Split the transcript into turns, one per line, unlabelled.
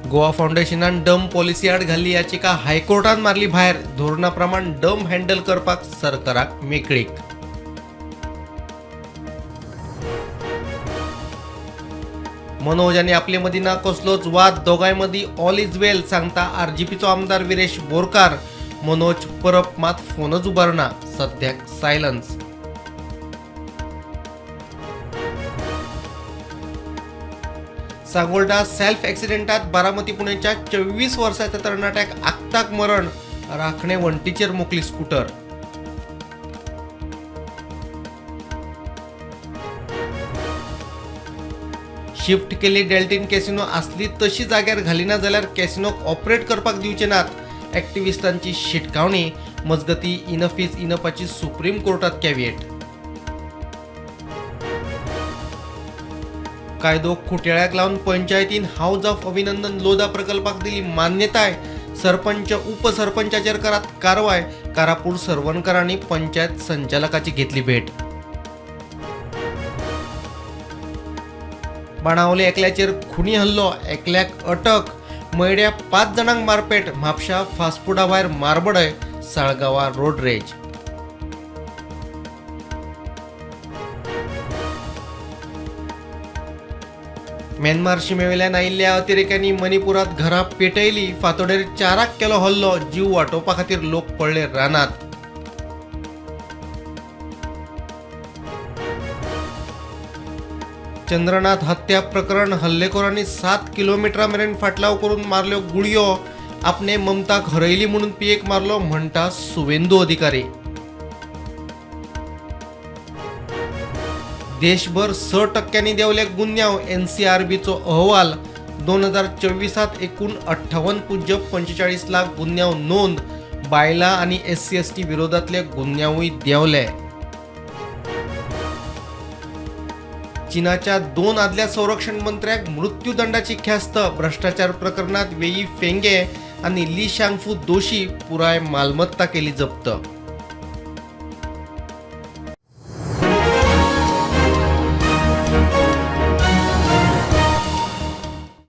Goa फावंडेशनान dump policy आड घाल्ली याचिका हायकोर्टान मारली भायर. धोरणा प्रमाण डंप हँडल करपाक सरकाराक मेकळीक. मनोज आनी आपले मदीं ना कसलोच वाद, दोगांय मदीं ऑल is वेल सांगता आरजीपीचो आमदार विरेश बोरकार. मनोज परब मात फोनच उबारना, सद्याक सायलन्स. सांगोल्डा सेल्फ एक्सिडेंटात बारामती पुणेच्या 24 वर्साच्या तरणाट्याक आक्ताक मरण. राखणे वण्टीचेर मोखली स्कूटर. शिफ्ट केल्ली डेल्टीन कॅसिनो आसली तशी जाग्यार घालिना जाल्यार कॅसिनोक ऑपरेट करपाक दिवचे नात, ॲक्टिव्हिस्टांची शिटकावणी. मजगती इनफ is इनफाची सुप्रीम कोर्टात कॅव्हिएट. कायदो खुटेळ्याक लावन पंचायतीन हावज ऑफ अभिनंदन लोधा प्रकल्पाक दिली मान्यताय. सरपंच उपसरपंचाचेर करात कारवाय. कारापूर सरवणकरांनी पंचायत संचालकाची घेतली भेट. बाणावले एकल्याचेर खुनी हल्लो, एकल्याक अटक. मयड्या 5 जाणांक मारपेट. म्हापशा फास्टफुडा भायर मारबडय. साळगांवा रोड रेज. म्यानमार शिमेवेल्यान आयिल्ल्या अतिरेक्यांनी मणिपुरात घरां पेटयली. फांतोडेर 4 केलो हल्लो. जीव वाटोवपा खातीर लोक पडले रानात. चंद्रनाथ हत्या प्रकरण हल्लेखोरांनी 7 किलोमिटरा मेरेन फाटलाव करून मारल्यो गुळयो. आपणे ममताक हरयली म्हणून पियेक मारलो म्हणटा सुवेंदू अधिकारी. देशभर 6% देंवले गुन्यांव. एनसीआरबीचो अहवाल. 2024 एकूण 58.45 लाख गुन्यांव नोंद. बायलां आनी SC/ST विरोधातले गुन्यांवूय देंवले. चीनाच्या 2 आदल्या संरक्षण मंत्र्यांक मृत्यूदंडाची ख्यास्त. भ्रष्टाचार प्रकरणात वेई फेंगे आनी ली शांगफू दोशी. पुराय मालमत्ता केली जप्त.